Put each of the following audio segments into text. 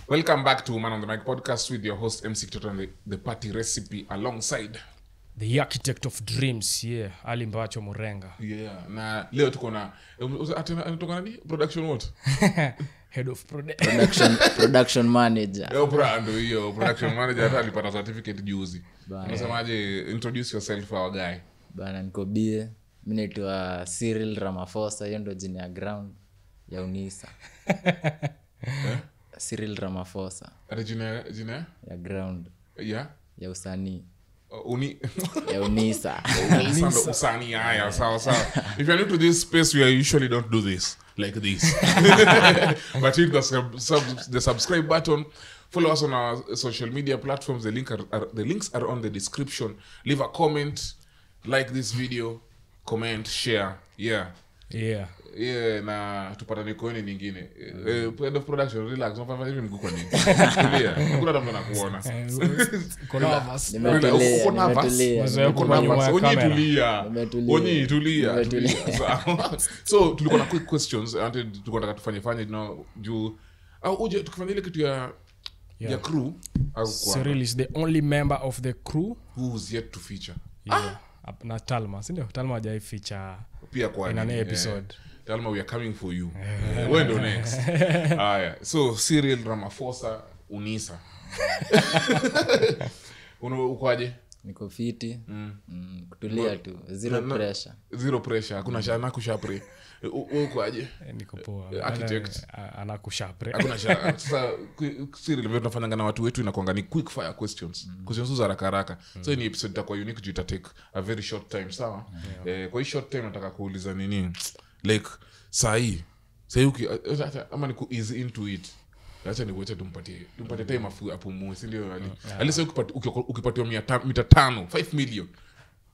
Welcome back to Man on the Mic podcast with your host MC Kitoto and the party recipe alongside the architect of dreams, yeah, Ali Mbacho Murenga. Yeah, na leo tuko na anatoka nani? Production what? Head of production manager. Yo brand hiyo production manager hata alipata certificate juzi. Unasemaje, introduce yourself our guy. Bana niko bie. Mimi naitwa Cyril Ramaphosa, hiyo ndio jina ya ground ya Unisa. Cyril Ramaphosa. Jina ya ground. Yeah. Ya usanii. Ya Unisa. Unisa usanii haya sawa sawa. If you're new to this space, we usually don't do this like this. But hit the subscribe button. Follow us on our social media platforms. The links are on the description. Leave a comment, like this video, comment, share. Yeah. Yeah. Yeah, na tupatane kwenye nyingine. End of production, relax. Unafanya hivi mguu kwa nini? Tulia. Hakuna mtu anakuona. Uko nervous. Uko nervous. Onyi tulia. So tulikuwa na quick questions and tulikuwa tunataka tufanye you juu au uje tukifanya ile kitu ya crew au kwa Cyril is the only member of the crew who's yet to feature. Yeah. Na Talma, si ndio? Talma hajai feature pia kwa in an episode. Talma, we are coming for you. Wewe ndio next. Haya. So Cyril Ramaphosa Unisa. Ukoaje? Niko fiti. Kutulia tu. Zero pressure. Zero pressure. Hakuna shana kushapre. Ukoaje? Niko poa. Architect anakushapre. Hakuna shana. Sasa Cyril, vile tunafanyanga na watu wetu inakuanga ni quick fire questions. Questions za haraka haraka. So ni episode itakuwa unique juu ita take a very short time, sawa? Kwa hii short time nataka kuuliza nini? Like sahi ama ni ku easy into it. Acha nikuache tumpatie time apumue, si ndio Ali? Ali sasa ukipatiwa 500, 5 million.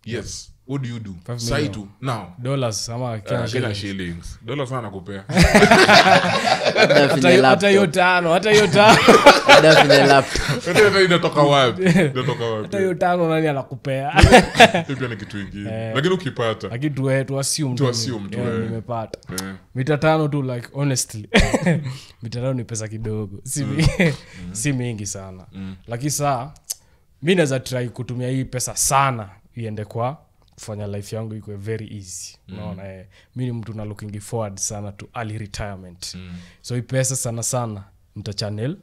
Yes, what do you do? Sahi tu now. Dollars ama Kenya shillings. Dollars sana nakupea. Hata hiyo tano, hata hiyo tano. Hata laptop. Hata inatoka wapi? Inatoka wapi? Hata hiyo tano nani anakupea? Hiyo ni kitu kingine. Lakini ukipata. Lakini tu assume tu. Nimepata. 500 tu, like honestly. 500 ni pesa kidogo. Si mingi sana. Lakini saa mimi naweza try kutumia hii pesa sana iende kwa kufanya life yangu iko very easy. Unaona mimi ni mtu na looking forward sana to early retirement. So hii pesa sana sana nita channel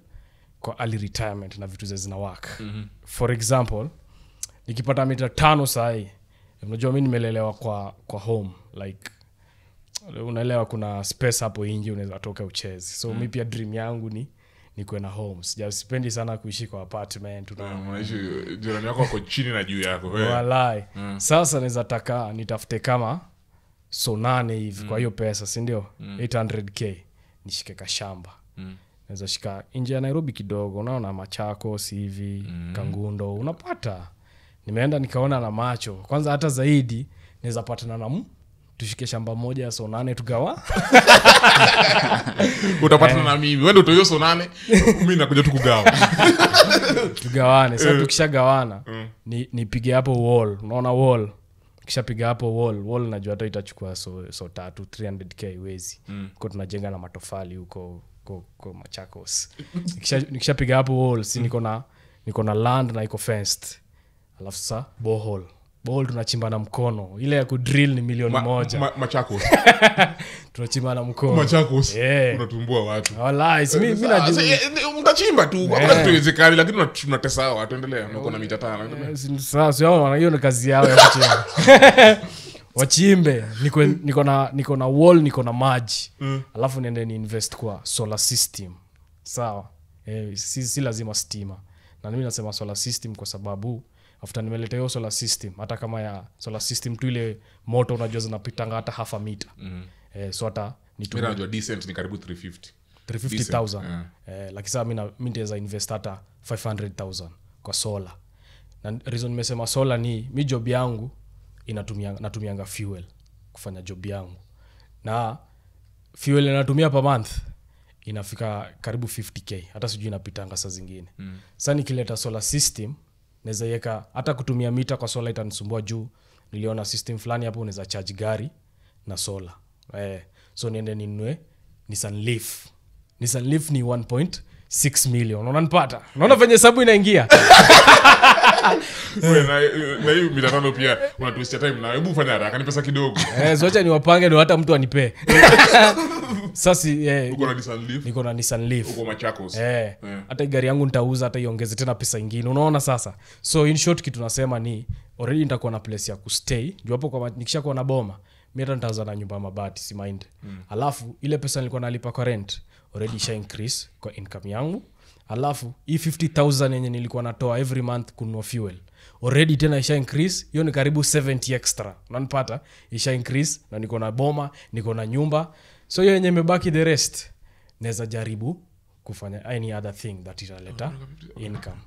kwa early retirement na vitu zina work. For example, nikipata 500 sahi, unajua mimi nimelelewa kwa home, like unaelewa kuna space hapo nje unaweza toka ucheze. So mimi pia dream yangu ni nikuwe na home. Sipendi sana kuishi kwa apartment. Unaishi jirani yako ako chini na juu yako. Walai. Sasa naweza taka nitafute kama so 8 hivi kwa hiyo pesa, si ndio? 800k nishike kashamba. Naweza shika nje ya Nairobi kidogo, unaona Machakos hivi, Kangundo, unapata. Nimeenda nikaona na macho. Kwanza hata zaidi naweza patana na tushike shamba moja so 8 tugawa. Utapatana na mimi. Wewe ndio utoyo so 8, mimi nakuja tu kugawa. Tugawane. Sasa tukishagawana nipige hapo wall. Unaona wall. Kishapiga hapo wall najua hata itachukua so 3 300k wezi. Kwa tunajenga na matofali huko kwa Machakos. Nikishapiga hapo wall, si niko na land na iko fenced. Alafu sasa borehole. Borehole tunachimba na mkono. Ile ya kudrill ni milioni 1. Machakos. Tunachimba na mkono. Machakos. Unatumbua watu. Wallahi, mimi najua mtachimba tu. Hakuna kitu iwezekani, lakini tunatesa watu. Endelea. Uko na mita 5. Sasa wao hiyo ni kazi yao ya kuchimba. Wachimbe. Niko na wall, niko na maji. Alafu niende ni invest kwa solar system. Sawa. Si lazima stima. Na mimi nasema solar system kwa sababu after nimeleta hiyo solar system, hata kama ya solar system tu ile moto unajua zinapitanga hata half a meter. So hata nitumie najua decent ni karibu 350,000. Lakini sasa mimi nitaweza invest hata 500,000 kwa solar. Na reason nimesema solar ni mi job yangu natumianga fuel kufanya job yangu. Na fuel natumia per month inafika karibu 50k, hata sijui inapitanga saa zingine. Sasa nikileta solar system naweza yeka hata kutumia mita kwa solar itanisumbua juu niliona system fulani hapo unaweza charge gari na solar. So niende ninunue Nissan Leaf. Nissan Leaf ni 1.6 6 million. Unanipata? Unaona venye hesabu inaingia? Wewe na hiyo mita tano pia unatuisha time na hebu fanya haraka ni pesa kidogo. Zote ni wapange ndio hata mtu anipe. Sasa uko na Nissan Leaf? Niko na Nissan Leaf. Uko Machakos. Hata gari yangu nitauza hata iongeze tena pesa nyingine. Unaona sasa? So in short kitu nasema ni already nitakuwa na place ya kustay. Juu hapo kwa nikishakuwa na boma, mimi hata nitauza na nyumba ya mabati si mind. Alafu ile pesa nilikuwa nalipa kwa rent already isha increase kwa income yangu. Alafu hii 50,000 yenye nilikuwa natoa every month kununua fuel already tena isha increase, hiyo ni karibu 70 extra. Unanipata? Isha increase na niko na boma, niko na nyumba. So hiyo yenye imebaki the rest naweza jaribu kufanya any other thing that italeta income.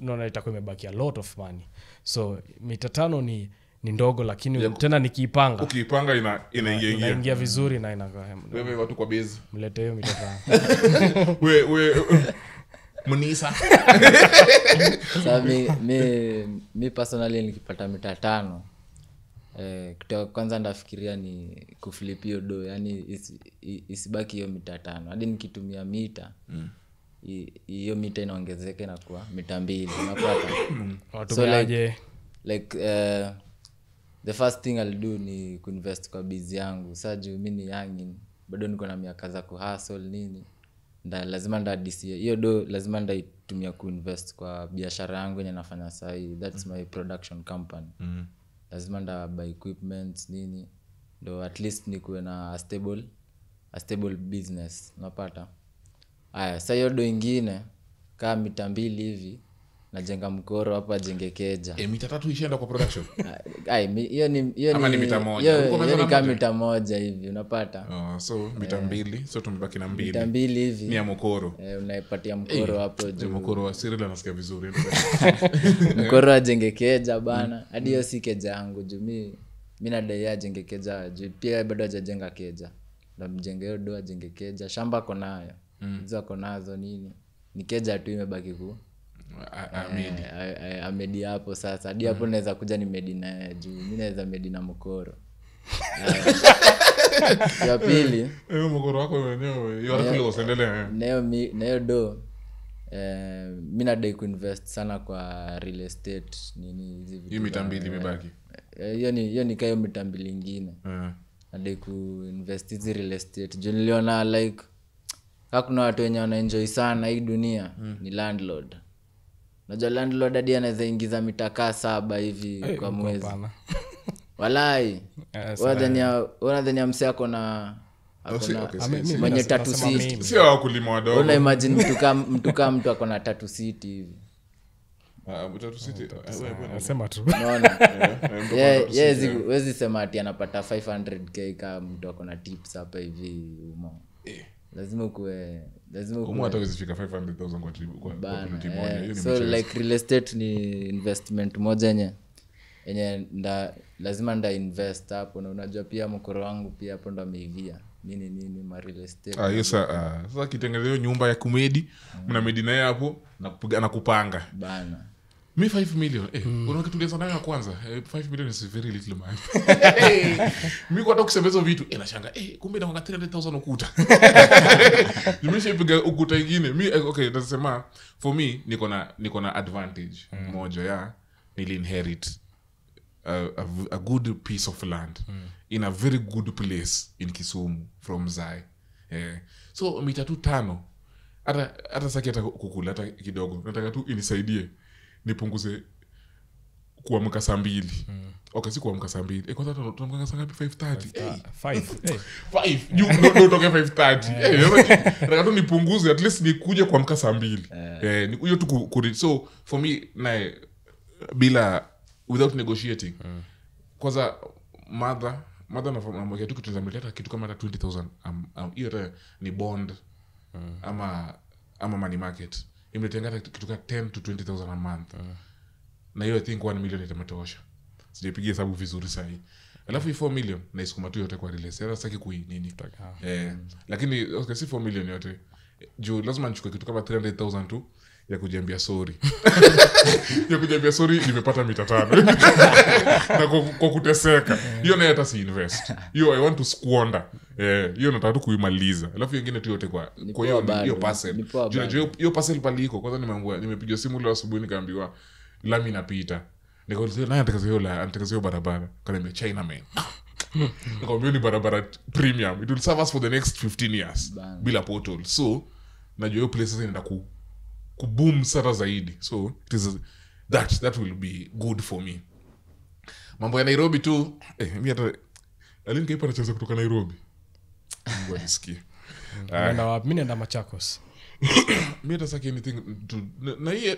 Unaona itakuwa imebaki a lot of money. So mita tano ni ndogo lakini tena nikiipanga. Ukiipanga inaingia vizuri na ina wewe watu kwa base. Mlete hiyo mita tano. Wewe Munisa. Sasa mi personally nikipata mita tano kitu kwanza ndafikiria ni kuflip hiyo do, yani isibaki hiyo mita tano. Hadi nikitumia mita hiyo mita inaongezeka inakuwa mita 2 unapata. So like the first thing I'll do ni kuinvest kwa biz yangu. Sasa juu mimi ni young bado niko na miaka za kuhustle nini. Lazima ndadisi hiyo do, lazima ndaitumia kuinvest kwa biashara yangu yenye nafanya sasa hii. That's my production company. Lazima nda buy equipment nini ndo at least nikuwe na a stable business unapata. Haya sasa hiyo do ingine kama mita 2 hivi najenga mkoro hapa ajenge keja. Mita 3 ishaenda kwa production. Ai hiyo ni ama ni mita 1. Hiyo ni kama mita 1 hivi unapata. So mita 2, so tumebaki na 2. Mita 2 hivi. Ni ya mkoro. Unaipatia mkoro hapo juu. Mkoro wa Cyril anasikia vizuri. Mkoro ajenge keja bana. Hadi hiyo si keja yangu juu mimi nadai ajenge keja juu pia bado hajajenga keja. Ndo mjenge hiyo do ajenge keja. Shamba ako nayo. Hizo ako nazo nini. Ni keja tu imebaki ku amedi hapo sasa. Hadi hapo naweza kuja ni medi na juu mimi naweza medi na mkoro. Ya pili mkoro wako wenyewe you are close endelea. Nayo do mimi nadai kuinvest sana kwa real estate nini hizi vitu. Hii mita 2 imebaki. Hiyo ni kayo mita 2 nyingine. Nadai kuinvest hizi real estate. Juu niliona like hakuna watu wenye wana enjoy sana hii dunia ni landlord. Unajua landlord hadi anaweza ingiza mita 7 hivi kwa mwezi. Walai. Unadhani msee ako na mwenye 3 city. Sio wakulima wadogo. Una imagine mtu ako na 3 city hivi. 3 city. Nasema tu. Unaona? Wezi sema ati anapata 500k kama mtu ako na tips hapa hivi umo. Lazima kuwe hata usifika 500,000 kwa trip kwa plot moja. Hiyo ni so like real estate ni investment moja yenye lazima nda invest hapo. Na unajua pia mkoro wangu pia hapo ndo ameivia nini ma real estate. Yes sasa kitengenezea nyumba ya kumedi mna medi naye hapo na kupiga na kupanga bana. Mi 5 million unaona kitu tulianza nayo ya kwanza 5 million is very little money. Mimi kwa kusema hizo vitu nashanga kumbe na 300,000 ukuta. Nimeshapiga ukuta nyingine. Mi okay nasema for me niko na advantage moja ya nili inherit a good piece of land in a very good place in Kisumu from Zai. So mita 5 hata saki hata kukula hata kidogo. Nataka tu inisaidie nipunguze kuamka saa 2. Okay, si kuamka saa 2. Kwanza tunaamka saa ngapi? 5:30. 5. You no toke 5:30. Nataka tu nipunguze at least nikuje kuamka saa 2. Hiyo tu so for me na bila without negotiating. Kwanza mother namwekea tu kitu zamleta kitu kama hata 20,000 hiyo ni bond ama money market. Imletenga kitu kama 10 to 20,000 a month. Na hiyo I think 1 million itametosha. Sijapigia hesabu vizuri sahi. Alafu 4 million na isukuma tu yote kwa release. Sasa sitaki kui nini. Lakini okay si 4 million yote. Juu lazima nichukue kitu kama 300,000 tu Ya kujiambia sorry. Ya kujiambia sorry nimepata mita 5. Na kwa kuteseka. Hiyo nayo hata si invest. Hiyo I want to squander. Hiyo nataka tu kuimaliza. Alafu nyingine tu yote kwa hiyo parcel. Unajua hiyo parcel pale iko. Kwanza nimepiga simu leo asubuhi nikaambiwa lami inapita. Nikauliza nani anataka hiyo barabara? Kaniambia China man. Nikamwambia ni barabara premium. It will serve us for the next 15 years. Bila portal. So najua hiyo place sasa inaenda kuboom sana zaidi. So it is that will be good for me. Mambo ya Nairobi tu, mimi hata alinikaipa na chance kutoka Nairobi. Mungu anisikie. Naenda wapi? Mimi naenda Machakos. Mimi hata saki anything to na hii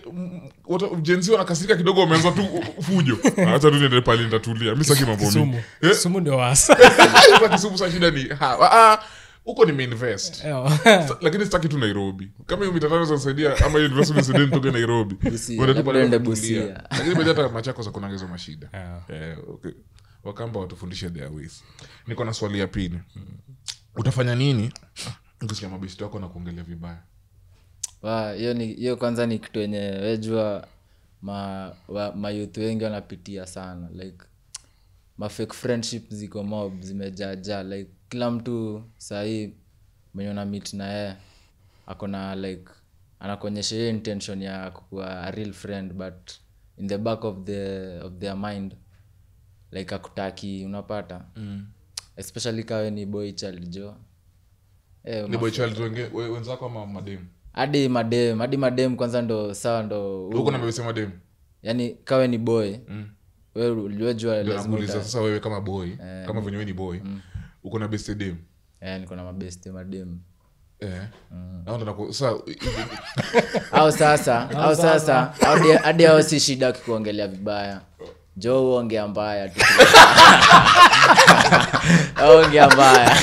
watu Gen Z wanakasirika kidogo wameanza tu fujo. Acha tu niende pale nitatulia. Mimi saki mambo mingi. Kisumu ndio wasa. Sasa Kisumu sasa shida ni huko nimeinvest. Lakini sitaki tu Nairobi. Kama hiyo mita 5 zinasaidia ama hiyo investment inasaidia nitoke Nairobi. Bora tu pale Busia. Lakini baada hata Machakos kuna ngezo mashida. Okay. Wakamba watufundishe their ways. Niko na swali ya pili. Utafanya nini ukisikia mabeshte wako na kuongelea vibaya? Hiyo kwanza ni kitu yenye wejua ma youth wengi wanapitia sana. Like ma fake friendship ziko mob zimejaa like kila mtu sahi mwenye una meet na yeye akona like anakuonyesha hiyo intention ya kuwa a real friend, but in the back of their mind like akutaki, unapata. Especially kawe ni boy child jo. Ni boy child wenzako ama madem? Hadi madem kwanza ndo sawa ndo uko na mbese madem. Yaani kawe ni boy. Wewe ulijua lazima sasa wewe kama boy, kama venye wewe ni boy, uko na best dem? Niko na mabest madem. Na ndo sasa au sasa hadi hao si shida kukuongelea vibaya. Jo uongea mbaya tu. Ongea mbaya.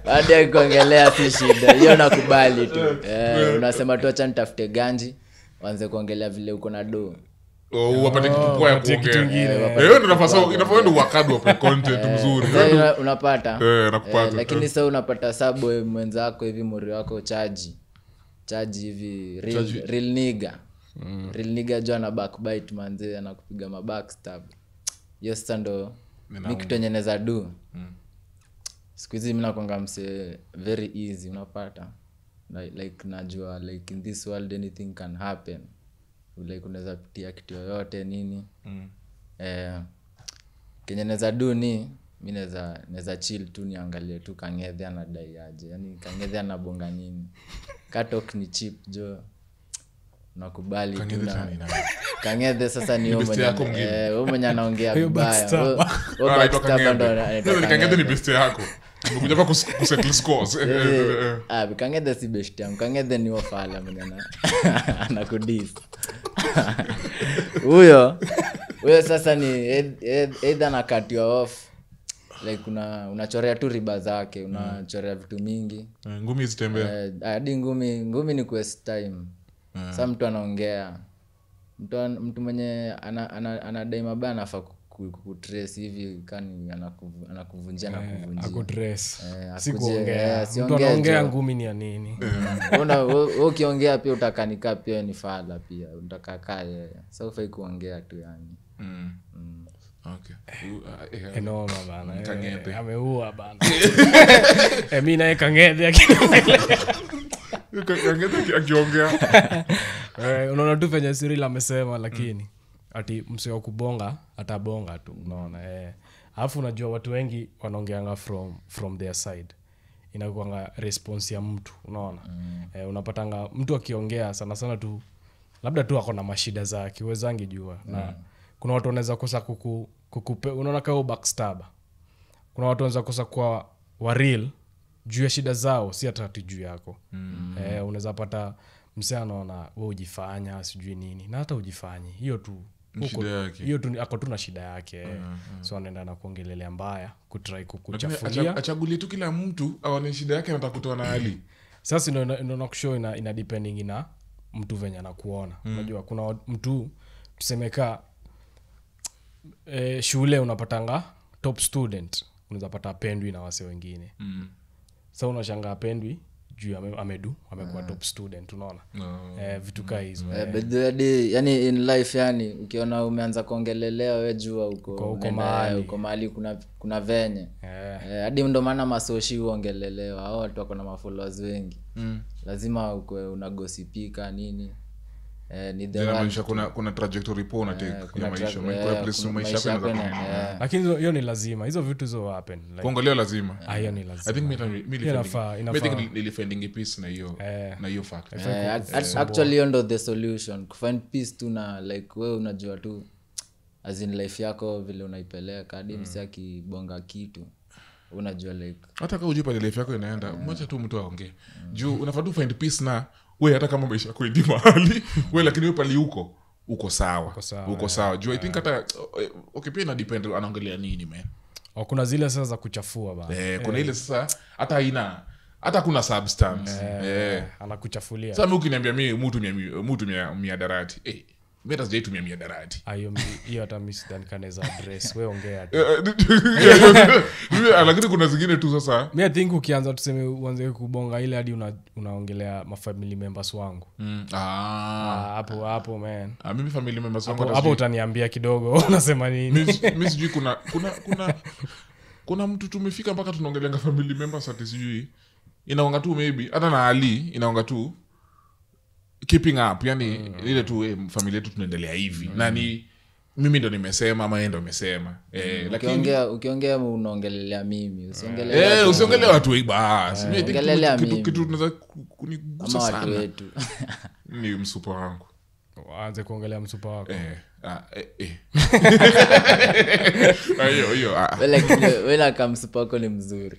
Baada ya kuongelea si shida. Hiyo nakubali tu. Unasema tu acha nitafute ganji, waanze kuongelea vile uko na do. Wapate kitu poa ya kuongea. Wewe ndio inafaa ndio wakadu wape content mzuri. Unapata. Nakupata. Lakini sasa unapata sabo mwenzako hivi mori wako chaji hivi real nigga. Real nigga jo ana backbite manze, anakupiga ma backstab. Hiyo sasa ndo ni kitu yenye naweza do. Siku hizi mimi nakwanga mse very easy, unapata. Like najua like in this world anything can happen. Like unaweza pitia kitu yoyote nini. Kenye naweza do ni mimi naweza chill tu niangalie tu Kang'ethe anadai aje. Yaani Kang'ethe anabonga nini. Katok ni cheap jo. Nakubali tu na Kang'ethe sasa ni wewe mwenye anaongea vibaya. Wewe ndo anaitwa Kang'ethe ni best yako. Umekuja hapa kusettle scores. Kang'ethe si best yangu. Kang'ethe ni wafala mwenye anakudis. Huyo sasa ni either anakatiwa off like unachorea tu riba zake, unachorea vitu mingi. Ngumi zitembea. Hadi ngumi ni quest time. Sasa mtu anaongea. Mtu mwenye anadai mabaya anafaa kutrace hivi kani anakuvunjia na kuvunjia. Akutrace. Si kuongea. Mtu anaongea ngumi ni ya nini? Unaona wewe ukiongea pia utakanika pia ni fala pia. Utakakaa yeye. Sasa ufai kuongea tu yani. Okay. Enoma bana. Ameua bana. Mimi naye Kang'ethe akiongelea. Kang'ethe akiongea. Unaona tu venye Cyril amesema lakini ati msee wa kubonga atabonga tu, unaona. Alafu unajua watu wengi wanaongeanga from their side. Inakuanga response ya mtu, unaona. Unapatanga mtu akiongea sana sana tu labda tu ako na mashida zake, uwezangi jua. Na kuna watu wanaweza kosa kukupe, unaona kama backstab. Kuna watu wanaweza kosa kwa wa real juu ya shida zao, si hata juu yako. Unaweza pata msee anaona wewe ujifanya sijui nini na hata ujifanyi. Hiyo tu hiyo tu ako tu na shida yake. So anaenda na kuongelelea mbaya, kutry kukuchafulia. Achagulie tu kila mtu aone shida yake anataka kutoa na hali. Sasa ndio nakushow ina depending na mtu venye anakuona. Unajua kuna mtu tusemeka shule unapatanga top student, unaweza pata pendwi na wase wengine. Sasa unashangaa pendwi juu amedu amekuwa top student, unaona. Vitu kaa hizo. But the day, yani in life, yani ukiona umeanza kuongelelea wewe jua uko mahali kuna venye. Hadi ndo maana masoshi huongelelewa, hao watu wako na mafollowers wengi. Lazima ukwe unagosipika nini. Ni the maisha kuna trajectory poa una take ya maisha, kuna place maisha yako inaenda. Lakini hiyo ni lazima, hizo vitu zo happen like kuongelea lazima. Hiyo ni lazima. I think mimi nilifinding peace na hiyo na hiyo fact. Actually hiyo ndo the solution, kufind peace tu na like wewe unajua tu as in life yako vile unaipeleka hadi msi akibonga kitu unajua like hata kama ujipa life yako inaenda, mwacha tu mtu aongee. Juu unafaa tu find peace na wewe hata kama maisha yako ndio mahali wewe, lakini wewe pali uko sawa. Uko sawa. Juu I think hata okay pia ina depend anaongelea nini man. Kuna zile sasa za kuchafua bana. Kuna ile sasa hata haina hata kuna substance. Anakuchafulia. Sasa mimi ukiniambia mimi mtu miadarati. Mimi hata sijaitumia miadarati. Hiyo hata mimi sidhani kanaweza address. Wewe ongea tu. Lakini kuna zingine tu sasa. Mimi I think ukianza tuseme uanze kubonga ile hadi unaongelea ma family members wangu. Hapo man. Mimi family members wangu hapo utaniambia kidogo unasema nini? Mimi sijui kuna mtu tumefika mpaka tunaongelea family members ati sijui. Inaonga tu maybe hata na Ali inaonga tu keeping up, yani ile tu familia yetu tunaendelea hivi. Na ni mimi ndo nimesema ama yeye ndo amesema. Lakini ukiongea unaongelelea mimi, usiongelee usiongelee watu wengi basi. Mimi think kitu tunaweza kunigusa sana wetu. Ni msupa wangu. Aanze kuongelea msupa wako. Hiyo. Wala kama msupa wako ni mzuri.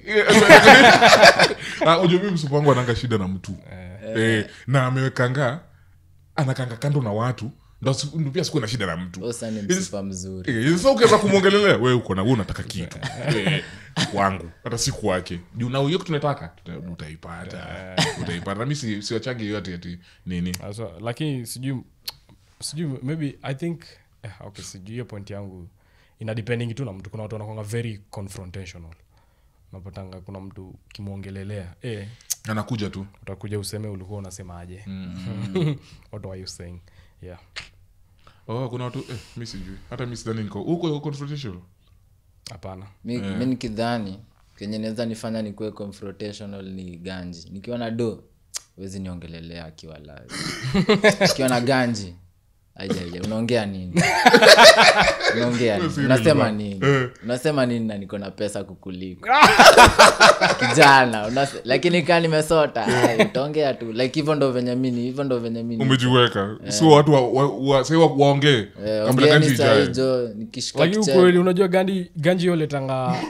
Unajua mimi msupa wangu ananga shida na mtu. Na amewekanga anakanga kando na watu ndo pia sikuwa na shida na mtu. Sasa ni msupa mzuri. Sasa ukianza kumuongelelea wewe uko na wewe unataka kitu. Kwangu hata si kwake. Juu na hiyo kitu tunataka utaipata. Utaipata. Mimi siwachangi hiyo ati nini. Sasa lakini sijui maybe I think okay sijui hiyo point yangu ina depending tu na mtu. Kuna watu wanakuwa very confrontational. Unapatanga kuna mtu kimuongelelea anakuja tu, utakuja useme ulikuwa unasema aje. What are you saying? Yeah. Kuna watu mimi sijui. Hata mimi sidhani niko huko confrontational. Hapana. Mimi nikidhani kenye naweza nifanya nikuwe confrontational ni ganji. Nikiwa na do huwezi niongelelea akiwa live. Nikiwa na ganji aje unaongea nini? Unaongea nini? Unasema nini? Unasema nini na niko na pesa kukuliko? Kijana, lakini kama nimesota, utaongea tu. Like hivyo ndo venye mimi, hivyo ndo venye mimi. Umejiweka. So watu waongee. Kabla ganji ijae. Nikishika kichwa. Kweli unajua ganji yole tanga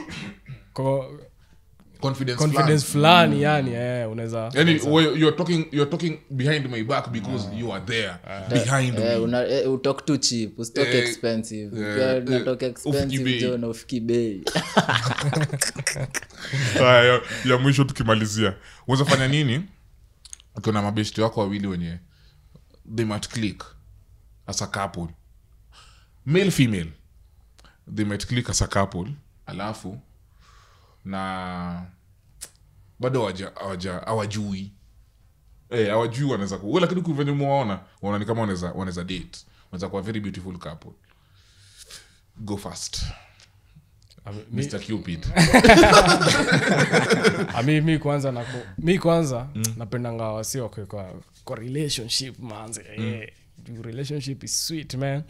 confidence fulani yani unaweza yani you're talking behind my back because you are there behind me. You talk too cheap, usitoke expensive. Ukiwa unatoka expensive jo na ufiki bei. Haya ya mwisho tukimalizia, unaweza fanya nini ukiona mabeshte wako wawili wenye they might click as a couple, male female, they might click as a couple, alafu na bado hawajui hawajui wanaweza ku lakini kwa muona wanaona ni kama wanaweza date, wanaweza kuwa very beautiful couple. Go fast Mr. Cupid. Mi kwanza napendanga wasi wako kwa relationship manze. Relationship is sweet man.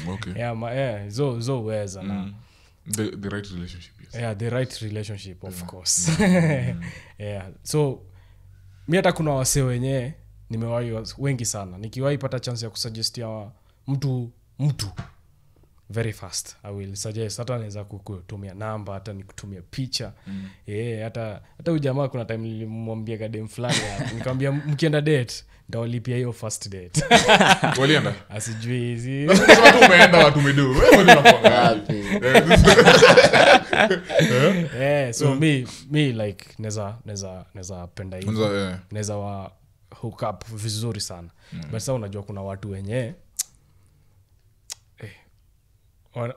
Okay. Yeah, zo weza na the right relationship, yes. Yeah, the right relationship of course. Yeah. So mi hata kuna wase wenyewe nimewahi wengi sana. Nikiwahi pata chance ya kusuggestia mtu very fast I will suggest. Hata naweza kukutumia namba, hata nikutumia picha. Hata huyu jamaa kuna time nilimwambia kadem fulani hapo, nikamwambia mkienda date ndawalipia hiyo first date. Walienda? Asijui hizi. Sasa tu umeenda watu umedu. Wewe ndio unakuwa. So me like naweza penda hivi. Naweza wa hook up vizuri sana. But sasa unajua kuna watu wenyewe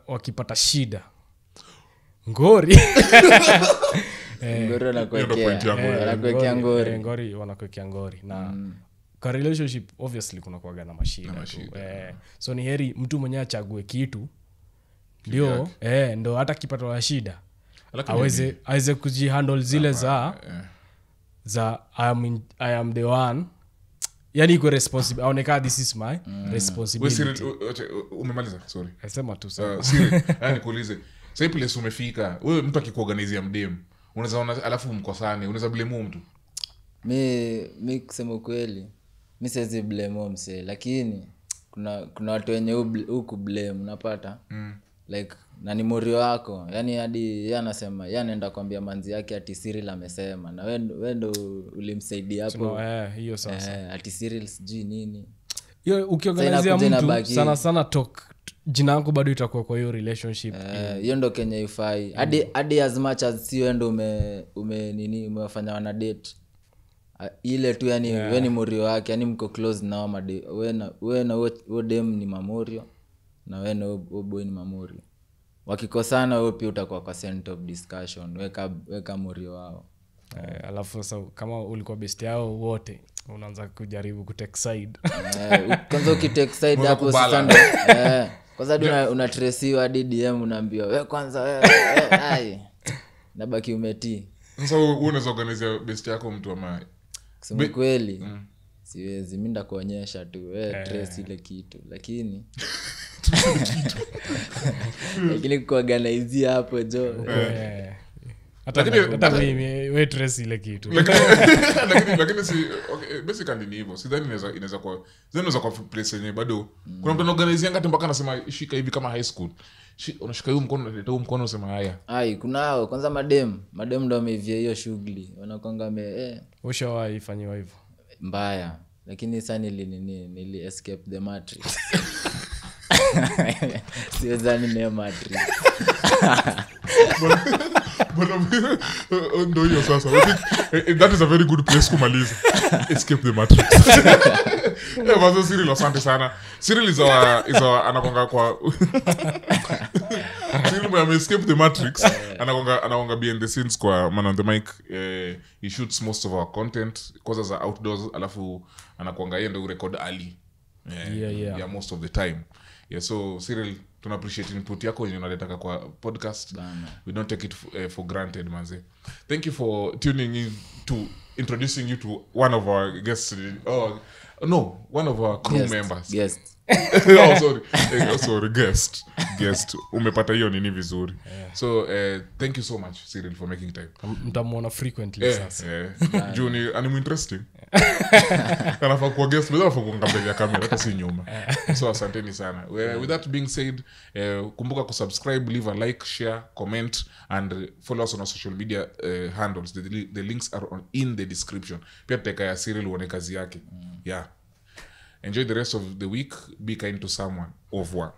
wakipata shida ngori. Ngori wanakuwekea ngori. Ngori wanakuwekea ngori. Na kwa relationship obviously kuna kuaga na mashida tu. So ni heri mtu mwenyewe achague kitu ndio ndo hata kipatwa na shida aweze kujihandle zile za I am the one. Yani iko responsible, aonekana this is my responsibility. Umemaliza? Sorry. Nasema tu sasa. Siri, yani nikuulize. Sasa place umefika, wewe mtu akikuorganizia mdem, unaweza ona alafu mkosane, unaweza blame mtu? Mi kusema kweli, mi siwezi blame mse, lakini kuna watu wenye huku blame unapata. Like na ni morio wako, yani hadi yeye anasema, yeye anaenda kuambia manzi yake ati Cyril amesema, na wewe ndo ulimsaidia hapo. Hiyo sasa. Ati Cyril sijui nini. Hiyo ukiorganizia mtu sana sana talk jina yangu bado itakuwa kwa hiyo relationship. Hiyo ndo Kenya ifai. Hadi as much as si wewe ndo ume nini umewafanya wana date. Ile tu yani wewe ni morio wake, yani mko close nao, wewe na wewe dem ni mamorio na wewe na wewe boy ni mamorio. Wakikosana wewe pia utakuwa kwa center of discussion, weka morio wao. Alafu sasa kama ulikuwa best yao wote unaanza kujaribu ku take side. Kwanza ukitake side hapo sasa ndo kwanza una trace hadi DM unaambiwa wewe kwanza wewe ai nabaki umetii. Sasa wewe unaweza organize best yako mtu ama kusema kweli siwezi, mimi ndakuonyesha tu wewe trace ile kitu, lakini lakini kuorganize hapo jo. Hata mimi wewe trace ile kitu. Lakini si okay, basically ni hivyo. Sidhani inaweza kwa inaweza kwa place yenyewe bado. Kuna mtu anaorganize hata mpaka anasema shika hivi kama high school. Unashika huyu mkono unaleta huyu mkono unasema haya. Ai kunao kwanza madem ndo wameivia hiyo shughuli. Wanakuanga ushawahi fanyiwa hivyo? Mbaya. Lakini sasa nili escape the matrix. Siwezani na matrix. Bwana ndo hiyo sasa. I think that is a very good place kumaliza. Escape the matrix. Bazo Cyril, asante sana. Cyril is our anakonga kwa Cyril mwe escape the matrix. Anakonga behind the scenes kwa man on the mic. He shoots most of our content kwanza za outdoors, alafu anakonga yeye ndio record early. Yeah, most of the time. Yeah, so Cyril, tuna appreciate input yako yenye unaletaka kwa podcast. Bana. We don't take it for granted manze. Thank you for tuning in to introducing you to one of our guests. Oh no, one of our crew members. Guest. Oh sorry. Sorry, guest. Guest. Umepata hiyo nini vizuri. Yeah. So thank you so much Cyril for making time. Mtamuona frequently sasa. Juni ani interesting. Anafaa kuwa guest, but anafaa kuwa mbele ya kamera hata si nyuma. So asanteni sana. With that being said, kumbuka kusubscribe, leave a like, share, comment and follow us on our social media handles. The links are in the description. Pia tutaweka ya Cyril uone kazi yake. Yeah. Enjoy the rest of the week. Be kind to someone. Au revoir.